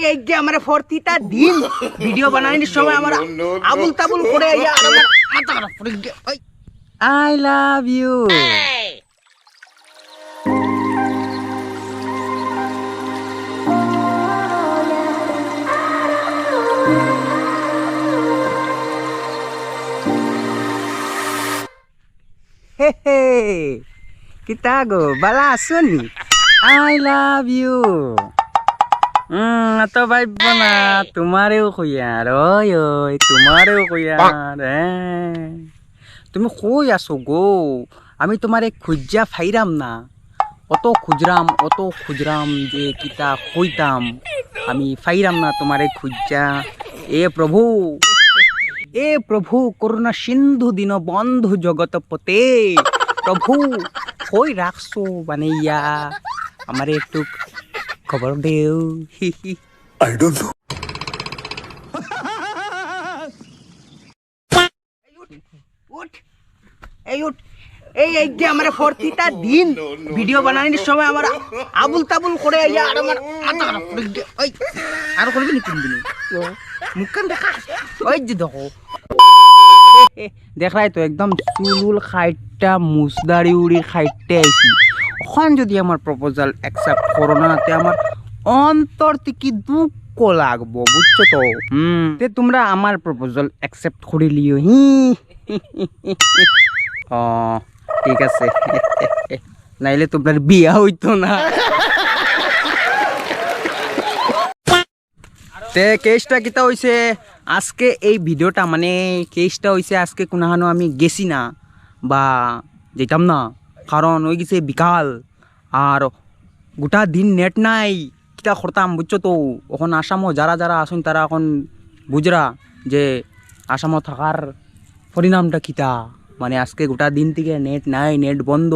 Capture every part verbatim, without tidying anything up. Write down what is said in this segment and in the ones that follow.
এই যে আমার প্রতিটা দিন ভিডিও বানানোর সময় আমার আবুল তাবুল করে, এই যে আমার মাথা খারাপ করে গিয়ে, ওই, I love you. হে হে, কিতা গো, বালা আছো নি? I love you. উম, অত ভাইব না, তোমারেও কইয়ার, ওই, ওই, তোমারেও কইয়ার, হ্যাঁ। তুমি কই আছো গো? আমি তোমারে খুঁজিয়া পাইরাম না। অত খুঁজরাম, অত খুঁজরাম যে কিতা কইতাম, আমি পাইরাম না তোমারে খুঁজিয়া। এ প্রভু, এ প্রভু, করুণা সিন্ধু দীনবন্ধু জগৎপতে, প্রভু, কই রাখছো বানাইয়া? আমারে একটু খবর দেও। I don't know. উঠ, এই উঠ, এই, এই যে আমার প্রতিটা দিন ভিডিও বানানোর সময় আমার আবুল তাবুল করে, এই আর আমার মাথা খারাপ করে গিয়ে, ওই, আর করবি না কোনদিনও। মুখখান দেখা, ওই যে দেখো। দেখরায় তো একদম চুল উল খাইট্টা, মুছদাড়ি উড়ি খাইট্টা আইছি। অখন যদি আমার প্রপোজাল অ্যাকসেপ্ট করো না, তে আমার অন্তর থাকি দুঃখ লাগবো, বুঝছো তো? হুম, তে তোমরা আমার প্রপোজাল অ্যাকসেপ্ট করিলিও, হি। ও, ঠিক আছে। নাইলে তোমরার বিয়া অইতো না। তে কেসটা কিতা অইছে, আজকে এই ভিডিওটা, মানে, কেসটা অইছে আজকে কুনাখানো আমি গেছি না বা যাইতাম না, কারণ অই গেছে বিকাল, আর গোটা দিন নেট নাই, কিতা করতাম, বুঝছো তো? অখন আসামো যারা যারা আছইন, তারা অখন বুঝরা যে আসামো থাকার পরিণামটা কিতা। মানে, আজকে গোটা দিন থাকি নেট নাই, নেট বন্ধ।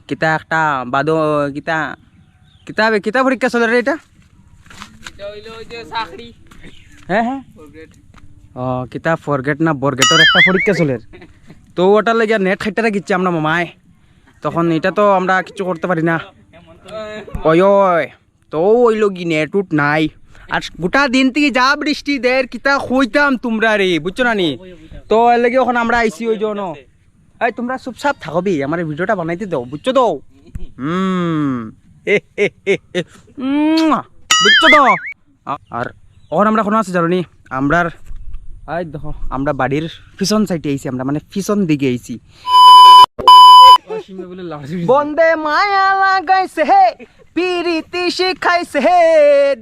কিতা একটা বাদ, কিতা, কিতা বে, কিতা পরীক্ষা চলের রে ইটা? ইটা অইলো ওই যে চাকরি। হ্যাঁ, হ্যাঁ। Fourth grade। ও, কিতা ফোর গ্রেড না বর গ্রেডর একটা পরীক্ষা চলের। তো ওটার লাগি নেট খাইট্টা রাখিছে আমরা মামায়। তখন ইটা তো আমরা কিছু করতে পারি না। ওই, ওই। তো অইলো গি নেট উট নাই। আর গোটা দিন থাকি যা বৃষ্টি দের, কিতা কইতাম তোমরারে, বুঝছো না নি? তো এর লাগি অখন আমরা আইছি ওই জন্য। এই তোমরা চুপচাপ থাকো বি, আমার ভিডিওটা বানাইতে দাও, বুঝছো তো? হুম। এ, এ, এ, এ। উম, বুঝছো তো? আ-, আর অখন আমরা কুনো আছি জানো নি? আমরার, এই দেখো, আমরা বাড়ির পিছন সাইডে আইছি, আমরা মানে পিছন দিকে আইছি। বন্দে মায়া লাগাইছে হে, পিরিতি শিখাইছে হে,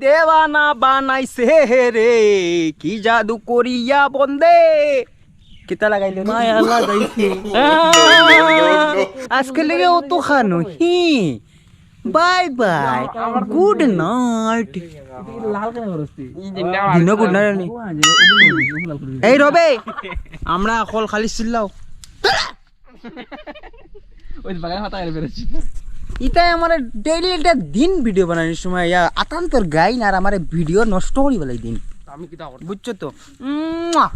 দেওয়ানা বানাইছে হে রে, কি জাদু করিয়া বন্দে। কিতা লাগাইলো রে? মায়া লাগাইছে। আজকে লেগে অত খানো, হি। Bye bye, good night. দিনও good night নি? এই রবে, আমরা অকল খালি চিল্লাও। ওই বাগান মাথা গেলে বেরোচ্ছি। ইতায় আমারে ডেইলি একটা দিন ভিডিও বানানোর সময় ইয়া আতান্তর গাইন আর আমারে ভিডিও নষ্ট করি বেলাই দিন। আমি কিতা করতাম? বুঝছো তো? উম্মুয়া।